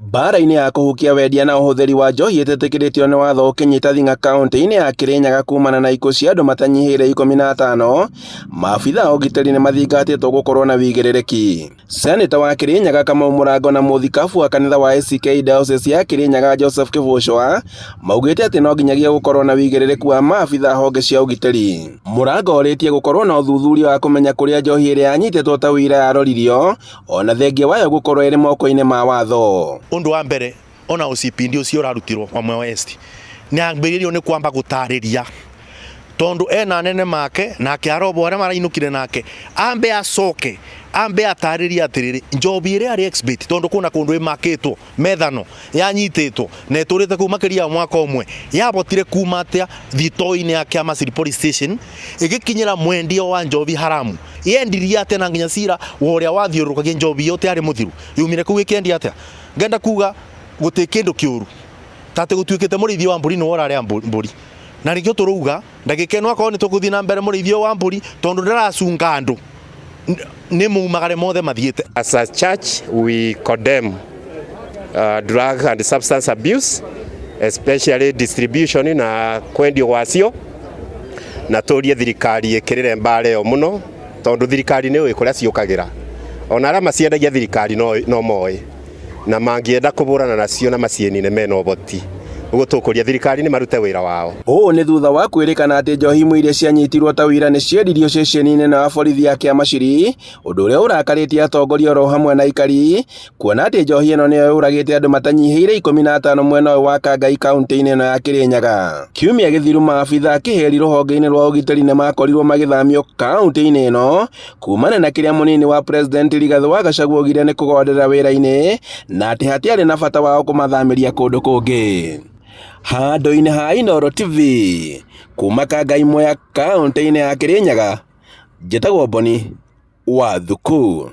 Mbaara-inĩ ya kũhukia wendia na ũhũthĩri wa njohi ĩtetĩkĩrĩtio nĩ watho ũkĩnyita thing'a kauntĩ-inĩ ya Kirinyaga kumana na ikuũ cia andũ matanyihĩire 15, maabitha a ũgitĩri nĩmathingatĩtwo gũkorwo na wĩigĩrĩrĩki. Seneta wa Kirinyaga Kamau Mũrango na mũthikabu wa kanitha wa ACK Diocese ya Kirinyaga Joseph Kĩbũcwa maugĩte atĩ no nginyagia gũkorwo na wĩigĩrĩrĩku wa maabitha a honge cia ũgitĩri. Mũrango orĩtie gũkorwo na ũthuthuria wa kũmenya kũrĩa njohi ĩrĩa yanyitĩtwo ta ũira yaroririo ona thengia wayo gũkorwo ĩrĩ moko-inĩ ma watho. Ũndũ wa mbere ona OCPD ũcio ũrarutirwo wa Mwea West nĩ ambĩrĩrio nĩ kwamba gũtarĩria tondũ ena anene make nake arobo arĩa marainũkire nake ambe acoke ambe atarĩrie atĩrĩrĩ njobi ĩrĩa arĩ exhibit tondũ kuna kũndũ ĩmakĩtwo methano yanyitĩtwo na ĩtũrĩte kũu makĩria ya mwaka ũmwe yabotire kuma atĩa thitoo-inĩ ya Kĩamaciri police station ĩgĩkinyĩra mwendia wa njobi haramu yendirie atĩa na nginya cira wa ũrĩa wathiũrũrũkagia njobi ĩyo ũtiarĩ mũthiru yumire kũu ĩkĩendia atĩa ngenda kuga gũtĩ kĩndũ kĩũru ta atĩ gũtuĩkĩte mũrĩithi wa mbũri nĩwe ũrarĩa mbũri na nĩkĩo tũrauga ndagĩka ĩno akorwo nĩ tũgũthiĩ na mbere mũrĩithi ũyũ wa mbũri tondũ ndaracunga andũ nĩ maumagare mothe mathiĩte. As a church we condemn drug and substance abuse especially distribution na kwendio gwacio na tũrie thirikari ĩkĩrĩre mbara ĩyo mũno tondũ thirikari nĩ ũĩ kũrĩa ciũkagĩra ona arĩa maciendagia thirikari no, no moĩ na mangĩenda kũbũrana nacio na maciĩnine mena ũhoti ũguo tũkũria thirikari nĩ marute wĩra wao. Ũũ nĩ thutha wa kwĩrĩkana atĩ njohi imwe iria cianyitirwo ta ũira nĩ ciendirio ceceni-inĩ na borithi ya Kĩamaciri, ũndũ ũrĩa ũrakarĩtie atongoria oro hamwe na aikari, kuona atĩ njohi ĩno nĩyo yũragĩte andũ matanyihĩire 15 mwena ũyũ wa Kangai kaunti-inĩ ĩno ya Kĩrĩnyaga. Kiumia gĩthiru maabitha a kĩheri rũhonge-inĩ rwa ũgitĩri nĩ makorirwo magĩthamio kaunti-inĩ ĩno kumana na kĩrĩa mũnini wa president Rigathĩ wa Gachagua augire nĩ kũgonderera wĩra-inĩ na atĩ hatiarĩ na bata wao kũmathamĩria kũndũ kũngĩ. Handũ-inĩ ha Inooro TV kuma Kangai Mwea kaunti-inĩ ya Kĩrĩnyaga, njĩtagwo Boni wa Thuku.